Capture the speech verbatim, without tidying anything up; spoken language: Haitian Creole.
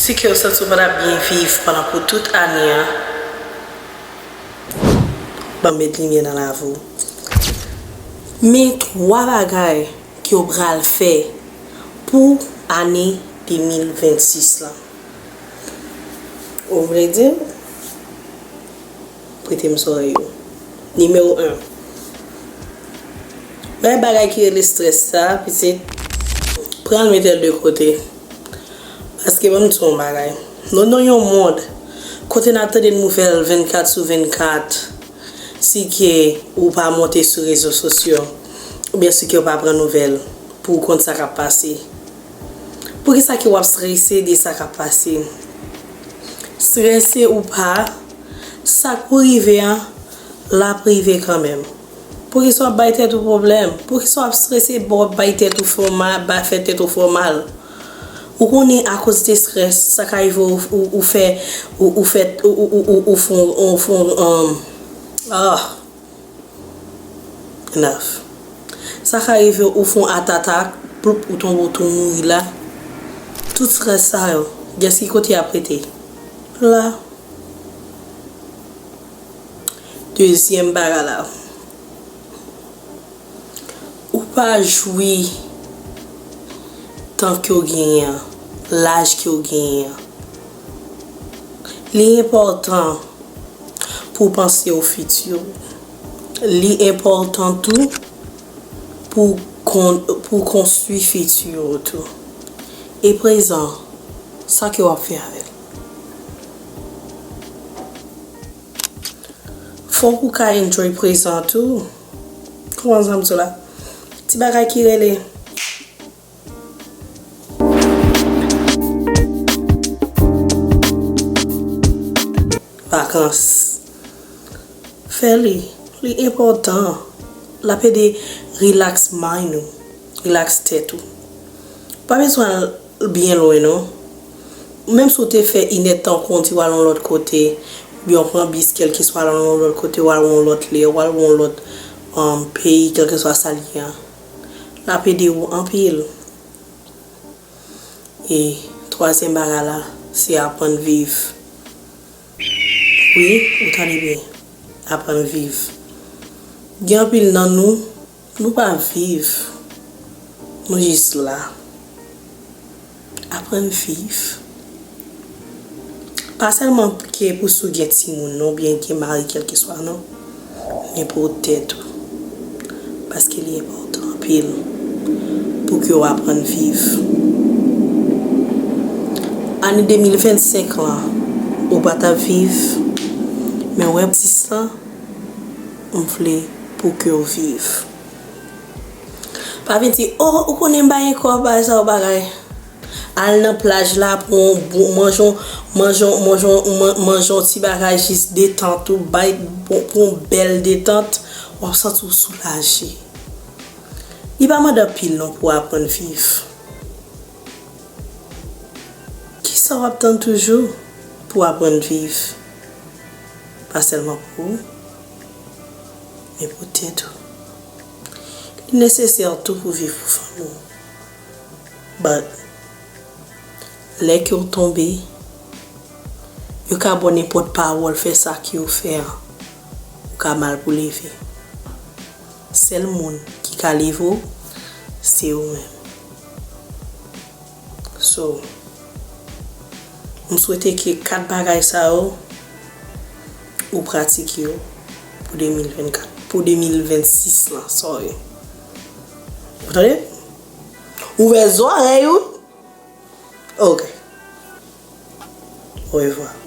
Si ke w santi w pa t ap byen viv pandan pou tout ane an, ban m met limyè nan lavi w. Men twa bagay ke w pral fè pou ane de mil vennsis lan. Ou vle di m? Prete m zòrèy ou. Nimewo en. Wè bagay ki rele strès sa, pitit, pran l mete l de kote. Paske ban m di w yon bagay. Nou nan yon mond kote n ap tande nouvèl vennkat sou vennkat, si ke ou pa monte sou rezo sosyo, oubyen si ke ou pa pran nouvèl pou w konn sa k ap pase. Poukisa ke w ap strese de sa k ap pase? Strese ou pa, sa k pou rive an, l ap rive kanmenm. Poukisa w ap bay tèt ou pwoblèm? Poukisa w ap strese, w ap bay tèt ou fè w mal, ba fè tèt ou fè w mal? Ou konnen akoz de strès, sa ka rive ou, ou, ou fè, ou, ou fè, ou, ou, ou, ou, ou fè, ou fè, um, ah, enough. Sa ka rive ou fè yon atatak, ploup, ou tonbe, ou tou mouri la. Tout strès sa yo, guess ki kote y ap rete? La. Dezyèm bagay la. Ou pa jwi tan ke w genyen an, laj ke w genyen an. Li enpòtan pou w panse o fiti w. Li enpòtan tou pou w kon-, pou w konstwi fiti w tou. E prezan, sa ke w ap fè avè l? Fòk ou ka enjoy prezan tou. Kòman sa m di w la? Ti bagay ki rele vakans. Fè li. Li enpòtan. L ap ede relax mind ou, relax tèt ou. Pa bezwen al byen lwen non. Menm si w te fè inèdtan konn di w al yon lòt kote, oubyen w pran bis kèlkeswa al yon lòt kote, w al yon lòt lè, w al yon lòt, um, peyi, kèlkeswa sa l ye an. L ap ede w anpil. E twazyèm bagay la, se aprann viv. Wi, ou tande byen. Aprann viv. Gen anpil nan nou, nou pa viv. Nou jis la. Aprann viv. Pa sèlman ke pou si w gen timoun non, oubyen gen mari kèlkeswa non. Men pou tèt ou. Paske li enpòtan anpil pou ke w aprann viv. Ane de mil vennsenk lan, ou pa t ap viv, men w ap di sa, m vle pou ke w viv. Pa vin di, "Oh, ou konnen m pa gen kòb, bagay sa yo bagay." Al nan plaj la, pran yon bon, manje yon, manje yon, manje yon, man-, manje yon ti bagay jis detant ou, bay, pran, pran yon bèl detant, w ap santi w soulaje. Li pa mande anpil non pou w aprann viv. Kisa w ap tann toujou pou w aprann viv? Pa sèlman pou ou, men pou tèt ou. Li nesesè tou pou viv pou fanmi w. But, lè ke w tonbe, yo ka ba w nenpòt pawòl, fè sa ke yo fè an, ou ka mal pou leve. Sèl moun ki ka leve w, se ou menm. So, m swete ke kat bagay sa yo, ou pratike yo pou de mil vennkat, pou de mil vennsis lan, sorry. Ou tande? Ouvè zòrèy ou. Ok. Orevwa.